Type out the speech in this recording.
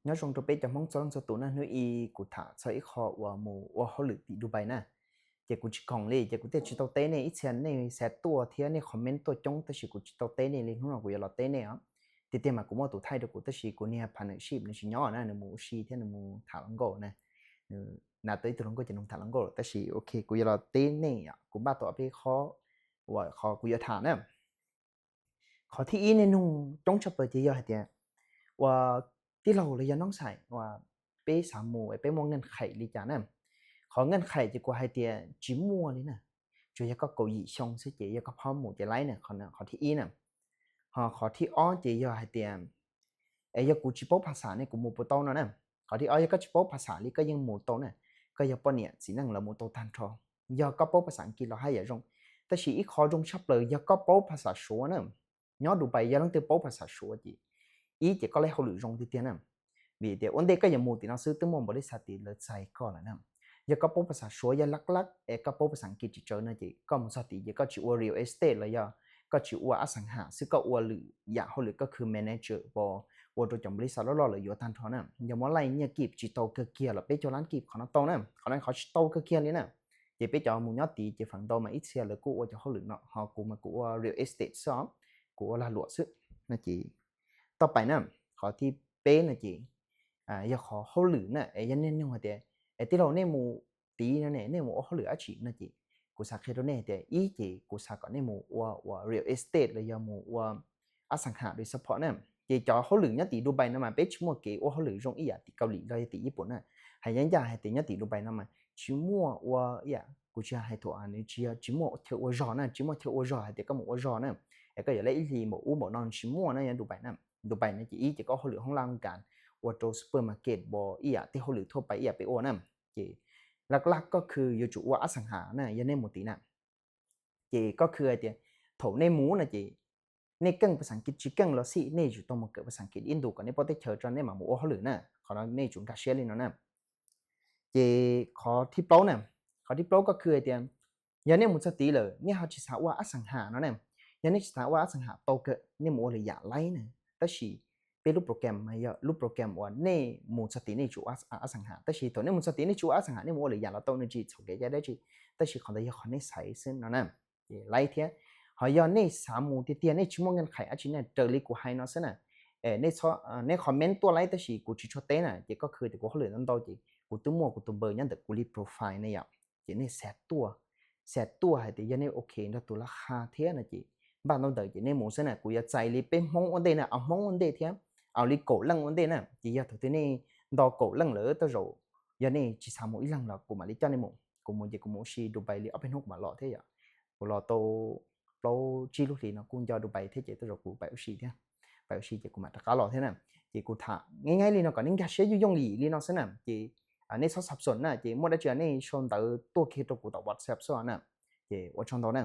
Nyob zoo rau peb cov Hmoob txhua leej txhua tus na, hnub i kuv tham txog ib qho uas mus ua hauj lwm tim Dubai na. Ces kuv tsis khoom li, ces kuv thiaj tsis tau teb nej, ib txhia nej xa tuaj thiab nej comment tuaj coob, tab sis kuv tsis tau teb nej li, hnub no kuv yuav los teb nej os. Tiag tiag mas kuv muaj tus thaij rau kuv, tab sis kuv niag partnership nws tsis nyob na, nws mus ua si thiab nws mus tham hluas nkauj na. Nws nrhiav tau ib tug hluas nkauj ces nws tham hluas nkauj lawm, tab sis ok, kuv yuav los teb nej, kuv npaj tau ob peb qho uas qhov kuv yuav tham na. Qhov thib ib nej nug coob tshaj plaws ces yog hais tias, ua, tij laug los yog noob xais, ua, peb xav mus es peb muaj nkees khais li cas na? Qhov nkees khais ces kuv hais tias tsis muaj li na, tsuas yog koj kaum yim xyoo xwb ces yog koj pab mus ces laib na, qhov thib ib na. Ho qhov thib ob ces yog hais tias, es yog kuv tsis paub phas xas ne, kuv mus puas tau no na? Qhov thib ob, yog koj tsis paub phas xas li koj yeej mus tau na, koj yog poj niam txiv neej los mus tau tag nrho, yog koj paub phas xas Askiv los haj yam zoo. Tab sis ib qho zoo tshaj plaws yog koj paub phas xas Suav na. Nyob Dubai yog leej twg paub phas xas Suav ces, ib ces koj laib hauj lwm zoo tiag tiag na, vim tias ua ntej koj yuav mus tim no xwb twb muaj npaum li xas tim lawv txais koj lawm na. Yog koj paub phas xas Suav, yog laj laj es koj paub phas xas Askiv tsis tsawv no ces koj mus txog tid ces koj tsis ua real estate los yog koj tsis ua ab xas has xwb, koj ua lwm yam hauj lwm, koj khwv manager, ua rau cov npaum li xas loj loj lawv yuav tag nrho na, yog muab laij nyiaj kib tsis tau kawg kiag los peb caug lab kib qhov no tau na, qhov no qhov tsis tau kawg kiag li na. Ces peb cov mus nyob tid ces feem ntau mas ib txhia lawv kuj ua cov hauj lwm no, ho kuv mas kuv ua real estate xwb os, kuv ua lag luam xwb. No ces tau pais na. Qhov thib peb no ces yog qhov hauj lwm na, es yog nej nug hais tias, es tij laug nej mus tid no ne nej mus ua hauj lwm dab tsi no ces kuv xav qhia rau nej tias ib ces kuv xav kom nej mus ua ua real estate los yog mus ua ab xas has rau support na. Ces cov hauj lwm nyob tim Dubai no mas peb tsis muaj kev ua hauj lwm zoo ib yam tim Kaus Lim los yog tim Ib Pum na. Hais ncaj ncaj hais tias nyob tim Dubai no mas tsis muaj ua ib yam, kuv tsis hais thuam, nws tsis, tsis muaj chaw ua zog na, tsis muaj chaw ua zog hais tias koj mus ua zog na, es koj yuav laib ib hlis npaum ub npaum no tsis muaj na. Nyob Dubai na, Dubai no ces ib ces koj hauj lwm hoob laj kas, ua rau supermarket, ua ib yam tej hauj lwm thuaj pais ib yam peb ua na. Ces laj laj koj khwv yuav tsum ua ab xas has na yog nej mus tid na. Ces koj khwv hais tias thaum nej mus no ces nej keej phas xas Askiv tsis keej los xij nej yuav tsum tau mus kawm phas xas Askiv ib ntus kom nej paub teb chaws tso nej mam mus ua hauj lwm na. Qhov no nej yuav tsum nkag siab li no na. Ces qhov thib plaub na, qhov thib plaub koj khwv hais tias yog nej mus txog tid lawm nej ho tsis xav ua ab xas has no ne, yog nej tsis xav ua ab xas has tau kawg, nej mus ua lwm yam laib na. Tab sis peb lub program mas yog lub program uas nej mus txog tid nej yuav tsum ua ab xas has, tab sis thaum nej mus txog tid nej tsis ua ab xas has, nej mus ua lwm yam los tau, nws tsis txhaum kev cai dab tsi, tab sis qhov ntawd yog qhov nej xaiv xwb no na. Ces laib thiab. Ho yog nej xav mus tiag tiag nej tsis muaj nkees khais dab tsi ne, raws li kuv hais no xwb na, nej comment tuaj laib tab sis kuv tsis tshua teb na, ces koj khwv tias kuv hauj lwm ntau ntau ces kuv twb muaj kuv tus npawb nyob ntawm kuv li profile ne yom. Ces nej xa tuaj, xa tuaj hais tias yog nej ok nrog tus laj ha thiab no ces npaj ntau ntawd ces nej mus xwb na. Kuv yuav txais li peb Hmoob ua ntej na, au Hmoob ua ntej thiab, au li kaum leej ua ntej na. Ces yog thaum twg nej nto kaum leej lawm tej zaum, yog nej tsis xav mus ib leeg los kuv mam li coj nej mus. Kuv mus ces kuv mus ua si Dubai li ob peb hnub kuv mam los thiab yom. Kuv los tau plaub tsib lub hlis no kuj nco Dubai thiab ces tej zaum kuv pais ua si thiab, pais ua si ces kuv mam rov qab los thiab na. Ces kuv tham nyaib nyaib li no kom nej nkag siab yooj yooj yim li no xwb na. Ces nej txhob xav xom na, ces muaj dab tsi nej sau ntawv tuaj kiag rau kuv tom WhatsApp xwb na. Ces ua tsaug ntau na.